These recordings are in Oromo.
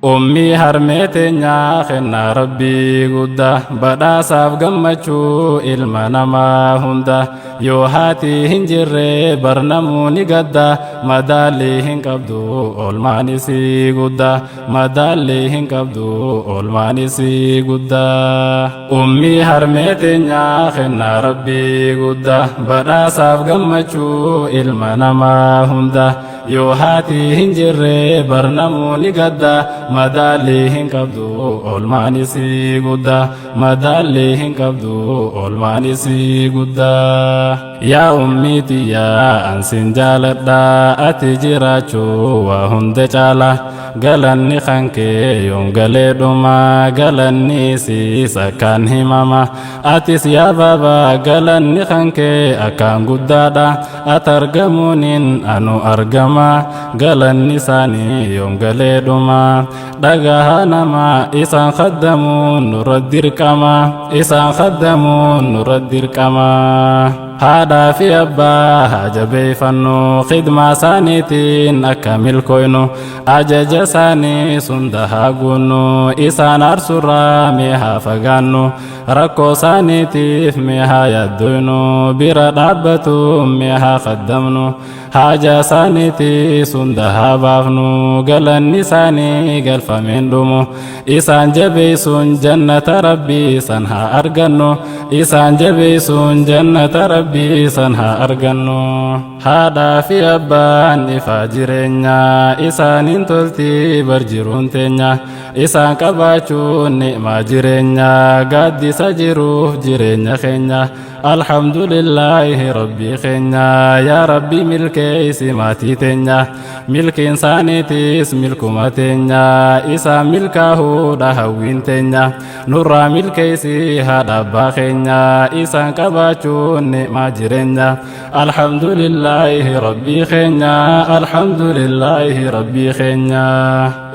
Ummii harmee teenyaa kennaa Rabbii guddaa badhaasaaf gammachuu ilma namaa hunda. Yoo haati hin jirre barnamuu ni gadda, madaalli hin qabdu oolmaan isii guddaa, madaalli hin qabdu oolmaan isii guddaa. Ummii harmee teenyaa kennaa Rabbii guddaa badhaasaaf gammachuu ilma namaa hunda. Yoo haati hin jirre barnamuu ni gadda, madaalli hin qabdu oolmaan isii guddaa, madaalli hin qabdu oolmaan isii guddaa. Yaa ummii tiyyaa ansin jaaladha, ati jiraachuu waa hunda caala. Galanni kan kee yoom galee dhuma, galanni isiis akkaan himama. Atis yaa baabaa galanni kan kee akkaan guddaadha, ati argamuunin anu argama, galanni isaanii yoom galee dhuma. Dhagahaa nama, isaan khaddamuun nurra dirqama, isaan khaddamuun nurra dirqama. Haadhaa fi abbaa haa jabeeffannu, khidmaa isaaniitiin akka milkooynu, ajaja isaanii sunda haa guunnu, isaan aarsurraa mee haa fagaannu, rakkoo isaaniitiif mee haa yaaddoynu, bira dhaabbatu mee haa khaddamnu, haaja isaaniitii sunda haa baafnu, galanni isaanii galfameen dhumu. Isaan jabeessuun jannata Rabbii san haa argannu, isaan jabeessuun jannata Rabbii san haa argannu. Haadhaa fi abbaan ifaa jireenyaa, isaaniin toltii bar jiruun teenya, isaan qabaachuun ni'maa jireenyaa, gaaddisa jiruuf jireenya keenya. Alhamdulillaahi Rabbii keenya, yaa Rabbi milkeessi maatii teenya, milkiin isaaniitis milkuma teenya, isaan milkaahuudha hawwiin teenya, nurraa milkeessi haadha abbaa keenya, isaan qabaachuun ni'maa jireenya. Alhamdulillaahi Rabbii keenya, alhamdulillaahi Rabbii keenya.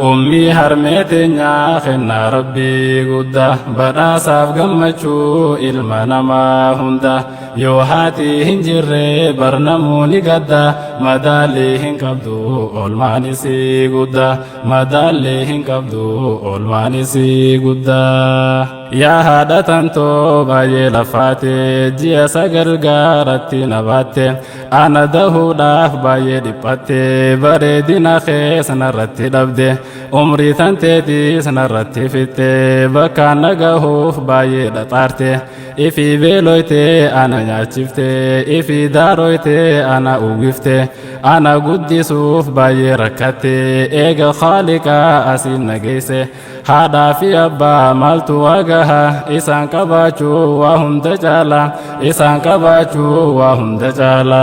Ummii harmee teenya kennaa Rabbii guddaa badhaasaaf gammachuu ilma namaa hunda. Yoo haati hin jirre barnamuu ni gadda, madaalli hin qabdu oolmaan isii guddaa, madaalli hin qabdu oolmaan isii guddaa. Yaa haadha tantoo baay'ee lafaate, ji'a 9 gaaratti na baatte, ana dahuudhaaf baay'ee dhiphatte, bareedina keessa narratti dhabde, umrii tanteetiis narratti fitte, bakkaan na gahuuf baay'ee dhaxaarte, ifii beeloyte ana nyaachifte, ifii daaroyte ana uwwifte, ana guddisuuf baay'ee rakkatte, eega Khaaliqaa asiin na geesse. Haadhaa fi abbaa maaltu waa gaha, isaan qabaachuu waa hunda caala, isaan qabaachuu waa hunda caala.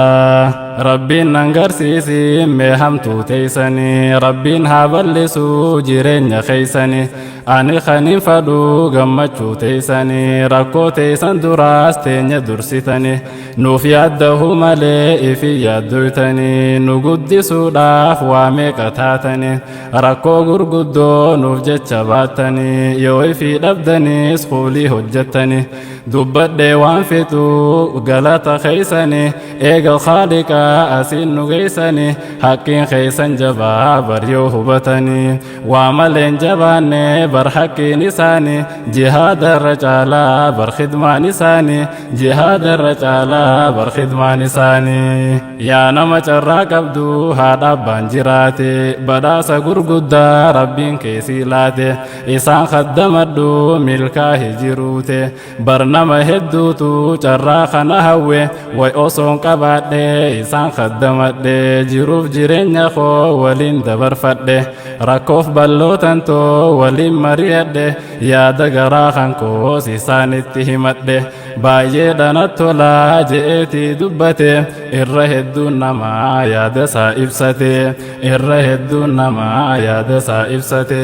Rabbiin nan garsiisi mee hamtuu teeysanii, Rabbiin haa bal'isuu jireenya keeysanii, ani kanin fadhuu gammachuu teeysanii, rakkoo teeysan duraas teenya dursitanii, nuuf yaaddahu malee ifi yaaddoytanii, nu guddisuudhaaf waa meeqa taatanii, rakkoo gurguddoo nuuf jecha baattanii, yoo ifii dhabdaniis kuulii hojjettanii. Dubbadhee waan fixuu galata keeysanii, eega Khaaliqaa asiin nu geeysanii, haqqiin keeysan jabaa bar yoo hubatanii, waa maleen jabaanne bar haqqiin isaanii, jihaada irra caalaa bar khidmaan isaanii, jihaada irra caalaa bar khidmaan isaanii. Yaa nama carraa qabdu haadha abbaan jiraate, badhaasa gurguddaa Rabbiin keessii laate, isaan khaddamadhu milkaahi jiruute. Bar nama hedduutu carraa kana hawwe, way osoon qabaadhe isaan khaddamadhe, jiruuf jireenya koo waliin dabarfadhe, rakkoof bal'ootantoo waliin mari'adhe, yaada garaa kan koos isaanitti himadhe, baay'ee dhanat tolaa je'eetii dubbate, irra hedduun namaa yaada isaa ibsate, irra hedduun namaa yaada isaa ibsate.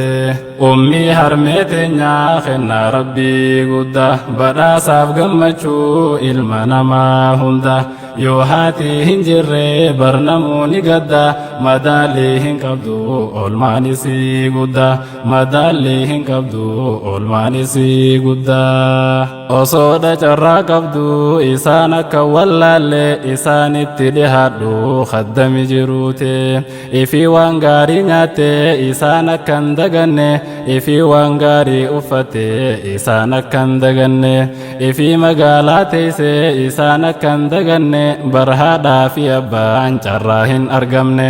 Ummii harmee teenyaa kennaa Rabbii guddaa badhaasaaf gammachuu ilma namaa hunda. Yoo haati hin jirre barnamuu ni gadda, madaalli hin qabdu oolmaan isii guddaa, madaalli hin qabdu oolmaan isii guddaa. Osoodha carraa qabdu isaan akka wallaalle isaanitti dhihaadhu khaddami jiruute. Ifii waan gaarii nyaatte isaan akka hin daganne, ifii waan gaarii uffatte isaan akka hin daganne, ifii magaalaa teeyse isaan akka hin daganne. Bar haadhaa fi abbaan carraa hin argamne.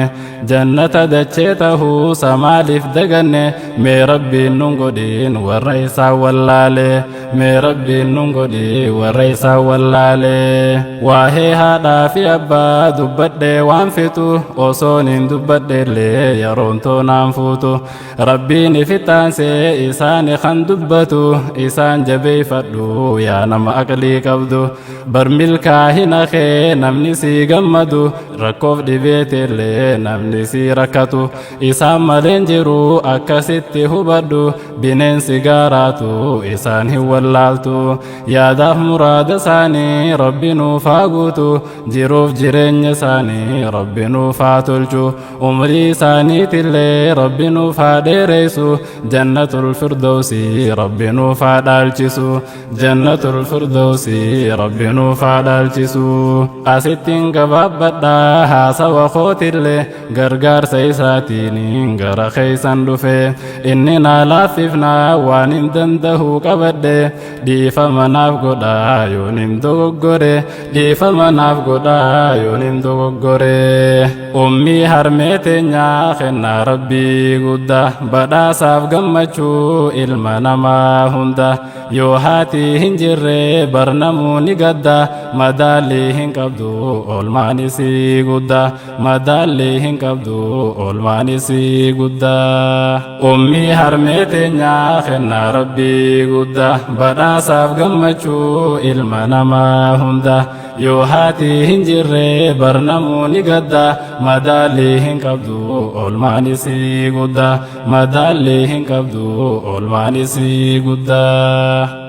Jannata dachee tahuu maaliif daganne? Mee Rabbiin nun godhin warra isaan wallaale. Mee Rabbiin nun godhi warra isaan wallaale. Waa'ee haadhaa fi abbaa dubbadhee waan fitu, osoon hin dubbadheellee yeroon toonaan fuutu. Rabbiin ifittaansee isaani kan dubbatu, isaan jabeeffadhu yaa nama aqlii qabdu. Bar milkaahina kee namni sii gammadu, rakkoof dhibeeteellee namni sii rakkatu isaan maleen jiru, akkasitti hubadhu. Bineensi gaaraatu isaan hin wallaaltu. Yaadaaf muraada isaanii Rabbi nuuf haa guutu, jiruuf jireenya isaanii Rabbi nuuf haa tolchu, umrii isaaniitillee Rabbi nuuf haa dheeressu, Jannatul Firdawsii Rabbi nuuf haa dhaalchisu, Jannatul Firdawsii Rabbi nuuf haa dhaalchisu. Asittiin gabaabbadhaa haasawa kootillee, gargaarsa isaatiin gara keeysan dhufe. Inni naa laaffifnaa waan hin danda'u qabadhe. Dhiifama naaf godhaa yoon hin dogoggore, dhiifama naaf godhaa yoon hin dogoggore. Ummii harmee teenyaa kennaa Rabbii guddaa, badhaasaaf gammachuu ilma namaa hunda. Yoo haati hin jirre barnamuu ni gadda. Madaalli hin qabdu oolmaan isii guddaa, madaalli hin qabdu oolmaan isii guddaa. Ummii harmee teenyaa kennaa Rabbii guddaa, badhaasaaf gammachuu ilma namaa hunda. Yoo haati hin jirre barnamuu ni gadda. Madaalli hin qabdu oolmaan isii guddaa, madaalli hin qabdu oolmaan isii guddaa.